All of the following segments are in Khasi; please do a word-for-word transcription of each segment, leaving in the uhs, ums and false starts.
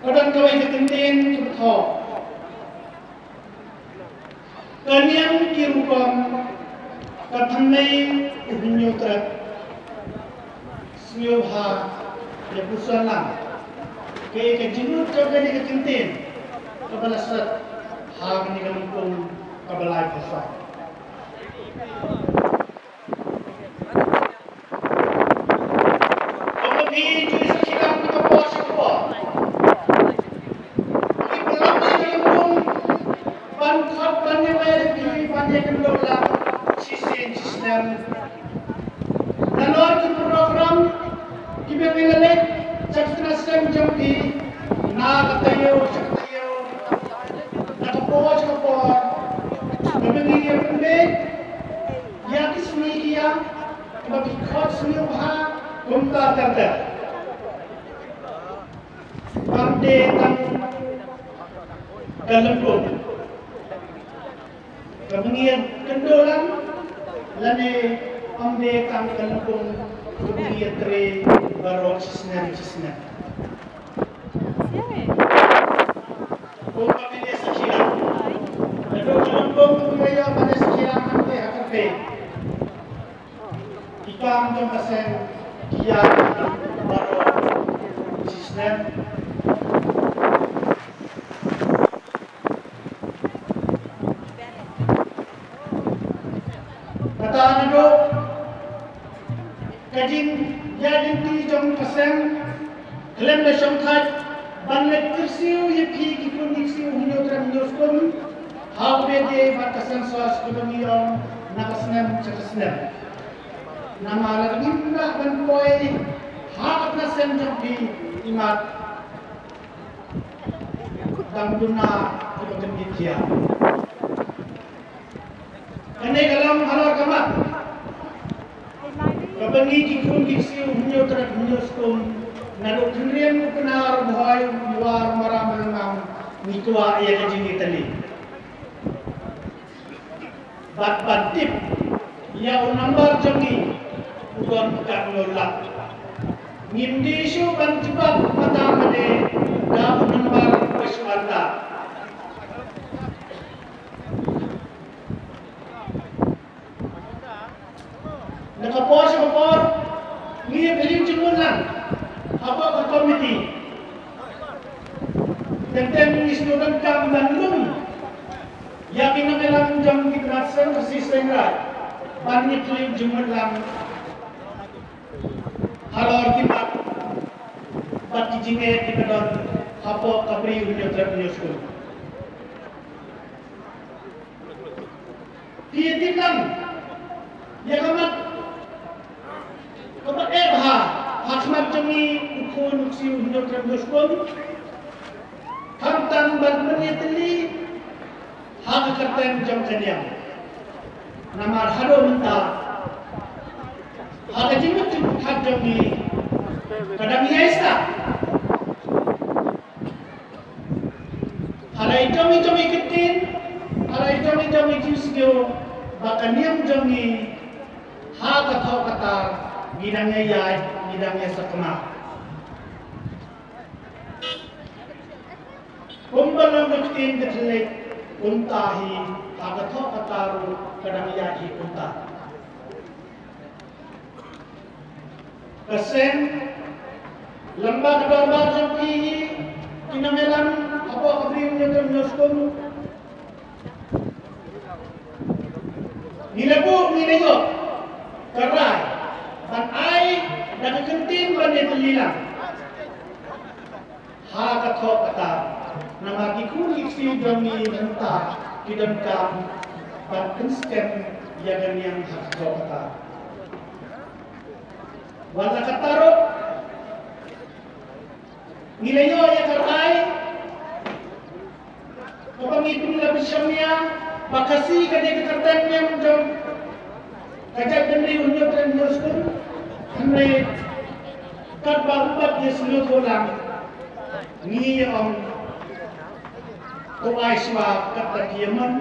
Ka don kawei ka kyntien kaba thoh: Ka niam ki rukom, ka thymmei u hynñiewtrep, sngewbha ïa pyrshang lang. Kaei ka jingmut jong kane ka kyntien kaba la set ha kane ka lympung kaba lai phew saw? Kum ba phi ju sakhi lang na ka por sha ka por, ki pynlong ïa ka lympung ban khot ban ïa wer ïa phi ban ïakynduh lang shisien shisnem. Nalor ki program kiba phi la leit sha ka tnat sem jong phi, na ka taïew sha ka taïew, na ka por sha ka por, kaba ngi ïa pynbeit ïa ki sngi ki ïa, kaba phi khot sngewbha kumta ter ter. Ym dei tang ka lympung kaba ngi ïakynduh lang, lane ym dei tang ka lympung kaba ngi ïatrei baroh shisnem shisnem. Kumba phi la sakhi lang, naduh ka lympung kaba ngi ïa sakhi lang hangtei ha kyrpang, ki kam jong ka seng ki ïa baroh shisnem. Kata naduh ka jingïaid lynti jong ka seng khlem da shongthait ban leit kyrsiew ïa phi ki khun ki ksiew hynñiewtrep hynñiewskum ha u bede bad ka census kaba ngi ong na ka snem sha ka snem. Namar lada ngim lah ban poi ha ka tnat sem jong phi, imat dang duna kiba kyndit jia. Kane ka long halor ka mat kaba ngi ki khun ki ksiew hynñiewtrep hynñiewskum, naduh Kynriam, u Knar, u Bhoi, u Mewar, u Maram, u Lyngngam, ngi kwah ïa ka jingïatylli bad ban tip ïa u nambar jong ngi u don katno lak. Ngim dei shuh ban jubab mynta mynne da u nambar uba shu wan da. Na ka por sha ka por ngi ïa phylliew jingmut lang hapoh ka komiti. Teng teng ngi sngewdonkam ban lum ïa ki nongïalam jong ki tnat seng Khasi Seng Raij ban ïa phylliew jingmut lang halor ki mat bad ki jingeh kiba don hapoh ka Bri u Hynñiewtrep Hynñiewskum. Phi ïa tip lang ïa ka mat kaba eh bha ha khmat jong ngi u khun u ksiew u hynñiewtrep hynñiewskum, khamtam ban pynïatylli ha ka kyrteng jong ka niam. Namar haduh mynta ha ka jingmut jingpyrkhat jong ngi ka dang ïaisah. Ha la i jong i jong i kyntien, ha la i jong i jong i jingsngew ba ka niam jong ngi ha ka thoh ka tar ngi dang ïa ïaid, ngi dang ïa sakma. Kumba long ka ktien ka thylliej kumta hi, ha ka thoh ka tar ruh ka dang ïaid hi kumta. Ka seng, lem bad ka dorbar jong phi hi ki nongïalam hapoh ka Bri u Hynñiewtrep Hynñiewskum, ngi la buh, ngi la ïoh ka rai ban ai da ka kyntien ban ïatylli lang ha ka thoh ka tar. Namar ki khun ki ksiew jong ngi mynta ki donkam ban pynskhem ïa ka niam ha ka thoh ka tar. Wat la katta ruh ngi la ïoh ïa ka rai kaba ngi pynlong pynshong ïa ba Khasi ka dei ka kyrteng niam jong ka jaitbynriew Hynñiewtrep Hynñiewskum. Hynrei katba u pat ïa sngewthuh lang, ngi ong to ai shuwa katba ki ïa mon,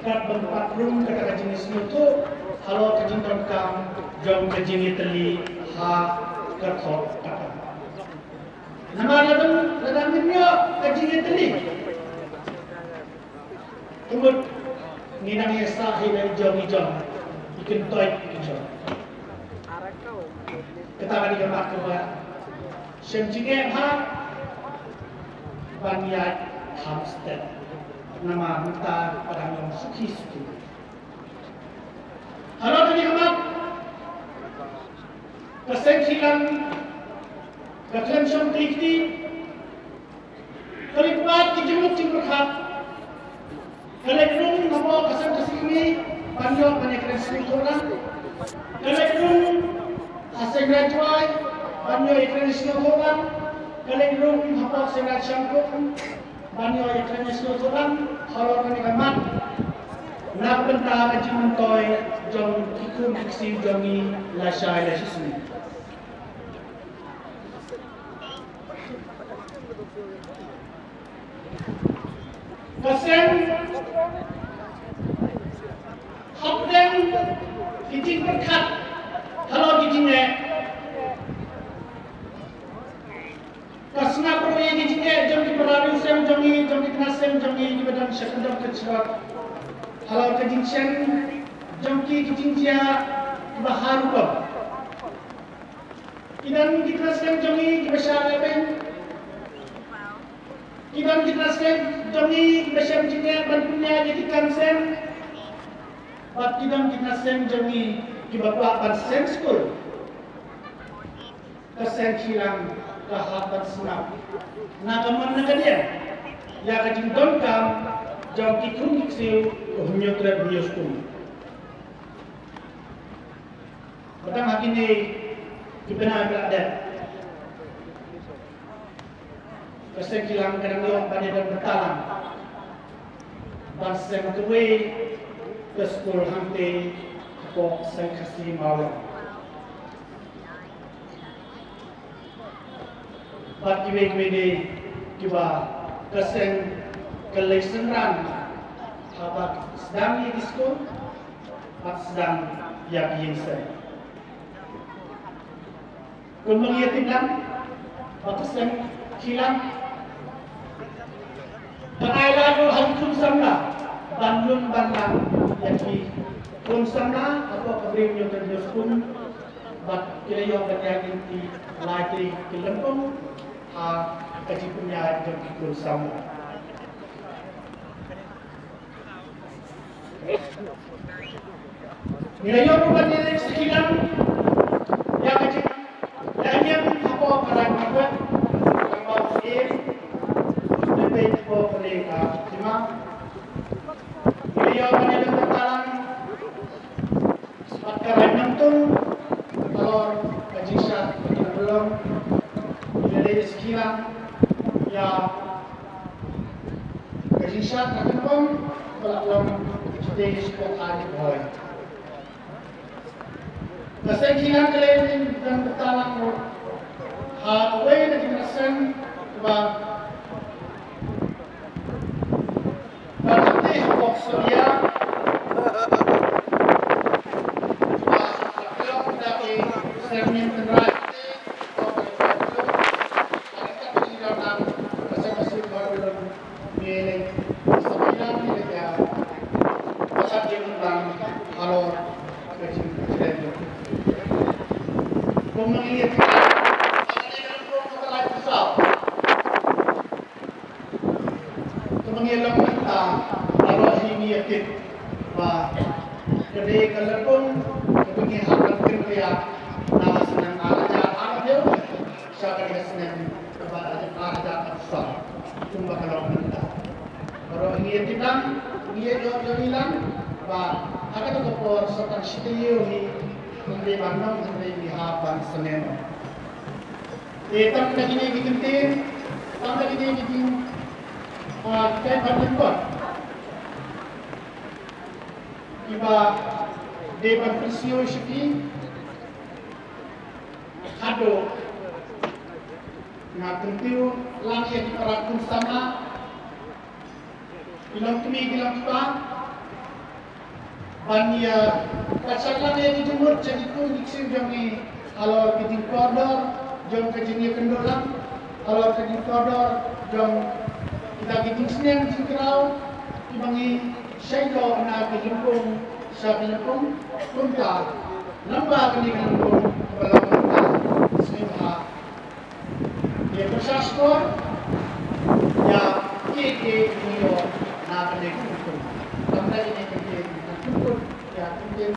katba pat rung kata ka jingïasngewthuh halor ka jingdonkam jong ka jingïatylli ha ka thoh ka tar. Namar lada, lada ngim ïoh ka jingïatylli, ka mut ngi nang ïa sah hi la i jong i jong, i kyntoit i jong. Kata ka dei ka mat kaba shem jingeh bha ban ïaid hamstet. Namar mynta ka dang long suki suki. Halor kane ka mat, ka seng Khihlang ka khlem shong kti kti, ka leit wad ki jingmut jingpyrkhat, ka leit rung hapoh ka seng Khasi Kmie ban ïoh ban ïakren sngewthuh lang, ka leit rung ha seng Raid Jowai ban ïoh ïakren sngewthuh lang, ka leit rung hapoh seng Raid Shangpung ban ïoh ïakren sngewthuh lang halor kane ka mat na ka bynta ka jingmyntoi jong ki khun ki ksiew jong ngi lashai lashisngi. Ka seng hapdeng ki jingpyrkhat halor ki jingeh, ka sngap ruh ïa ki jingeh jong ki para riewsem jong ngi, jong ki khynnah sem jong ngi kiba don sha kyndong kynshot halor ka jingsheng jong ki, ki jingjia kiba har rukom. Ki don ki khynnah sem jong ngi kiba shah lehbeiñ. Ki don ki khynnah sem jong ngi kiba shem jingeh ban pynïaid ïa ki kam sem. Bad ki don ki khynnah sem jong ngi kiba kwah ban seng skul. Ka seng Khihlang ka hap ban sngap na ka mon na ka diang ïa ka jingdonkam jong ki khun ki ksiew ka Hynñiewtrep Hynñiewskum. Ba dang ha kine ki bnai ba la dep, ka seng Khihlang ka dang ïoh ban ïadon bynta lang ban seng kawei ka skul hangtei hapoh seng Khasi Mawlong. Bad kiwei kiwei de kiba ka seng ka leit synran haba sdang ïa ki skul bad sdang ïa ki ïing seng. Kumba ngi ïa tip lang ba ka seng Khihlang ka ai lad ruh ha ki khun samla ban lum ban lang ïa ki khun samla hapoh ka Hynñiewtrep Hynñiewskum. Bad ki la ïoh ban ïaid lynti lai tylli ki lympung ha ka jingpynïaid jong ki khun samla. Ngi la ïoh ruh ban ïaleit sha Khihlang ïa ka jing, ïa ka niam hapoh ka Raid Marwet, ka Mawsynram, ka Dei hapoh ka Dei ka Hima. Ngi la ïoh ban ïaleit sha Khihlang bad ka Raid Nongtung halor ka jingshad ka jingpynlong. Ngi la leit sha Khihlang ïa ka jingshad ka jingpynlong ba la long shatei shapoh Aiñ Bhoi. Ka seng Khihlang ka leit ban bynta lang ruh ha kawei na ki khynnah seng ba Ba hangtei hapoh Sohliya, ba hapdeng da ki seng ngin tynrai hangtei, hapoh ka Sohliya, ha ka kat ka jingïalam ka seng ka seng ba ruh ngi leit sha Khihlang ngi leit ïa ka sat ïa ka lang halor ka jingkren. Kumba ngi ïa tip, ha kane ka lympung ka lai phew. Kumba ngi long mynta baroh hi ngi ïa tip ba ka dei ka lympung kaba ngi hap ban kynriah na ka snem ar hajar arphew sha ka dei ka snem kaba ar hajar arphew saw. Kumba ka long mynta baroh hi ngi ïa tip lang, ngi ïa ïoh ïohi lang ba ha kata ka por sa tang shi taïew hi hynrei ban long hynrei ngi hap ban snem. Te tang da kine ki kyntien, tang da kine ki jing, ah, ki ban lyngkot kiba dei ban pynsngew sha phi. Haduh nga kyntiew lang ïa ki para khun samla, ki longkmie ki longkpa, ban ïa pynshai lang ïa ki jingmut jong ki khun ki ksiew jong ngi halor ki jingkordor jong ka jingïakynduh lang. Halor ka jingkordor jong kita ki jingsneng jingkraw kiba ngi shait noh na ka lympung sha ka lympung, kumta lyngba kane ka lympung kaba long mynta, sngewbha ïa pyrshah shkor ïa kiei kiei kiba ngi ïoh na kane ka lympung. Tang da kine ki kyntien, ngan pynkut ïa ki kyntien